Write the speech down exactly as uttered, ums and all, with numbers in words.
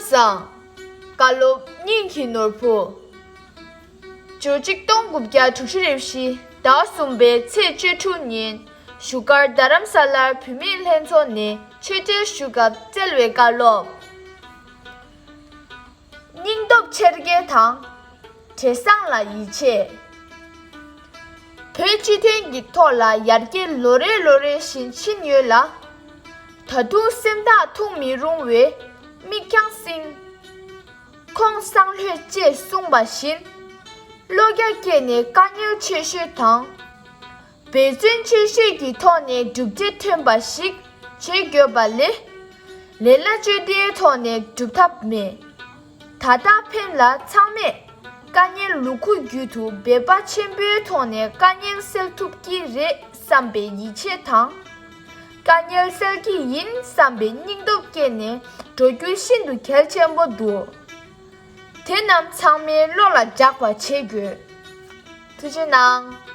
བཟང་། བཀའ་སློབ་སྙིང་གི་ནོར་བུ། ཕྱི་ལོ་ཆིག་སྟོང་དགུ་བརྒྱ་དྲུག་ཅུ་རེ་བཞི་ཟླ་གསུམ་པའི་ཚེས་བཅུ་དྲུག་ཉིན་བཞུགས་སྒར་རྡ་རམ་ས་ལར་བུད་མེད་ལྷན་ཚོགས་ནས་ཆོས་འབྲེལ་ཞུ་སྐབས་སྩལ་བའི་བཀའ་སློབ། སྙིང་སྟོབས་ཆེར་སྐྱེད་དང་། བྲེ་སྲང་ལ་ཡིད་ཆེས། བོད་སྤྱི་དོན་གྱི་ཐོག་ལ་ཡར་རྒྱས་ལོ་རེ་ལོ་རེ་བཞིན་ཕྱིན་ཡོད་ལ། ད་དུང་སེམས་ཐག་ཐུག་མི་རུང་བའི་མིག་རྒྱང་སྲིང་། ཁོང་སང་ལྷོད་ཅེས་གསུངས་པ་བཞིན། བློ་རྒྱ་བསྐྱེད་ནས་དཀའ་ངལ་ཆེ་ཤོས་དང་། འབད་བརྩོན་ཆེ་ཤོས་ཀྱི་ཐོག་ནས་གྲུབ་འབྲས་ཐོན་པ་ཞིག་བྱེད་དགོས་པ་ལས། ལས་སླ་སྤྱོད་དེའི་ཐོག་ནས་སྒྲུབ་ཐབས་མེད། ད་ལྟ་ཕན་ལ་ཚང་མས་དཀའ་ངལ་ལུ་གུ་རྒྱུད་དུ་འབད་པ་ཆེན་པོའི་ཐོག་ནས་དཀའ་ངལ་སེལ་ཐུབ་ཀྱི་རེད་བསམ་པའི་ཡིད་ཆེས་དང་། དཀའ་ངལ་སེལ་གྱི་ཡིན་བསམ་པའི་སྙིང་སྟོབས་བསྐྱེད་ནས་འགྲོ་རྒྱུ་ཤིན་ཏུ་གལ་ཆེན་པོ་འདུག་དེ་རྣམས་ཚང་མའི་བློ་ལ་འཇགས་པ་བྱེད་དགོས། ཐུགས་རྗེ་གནང་།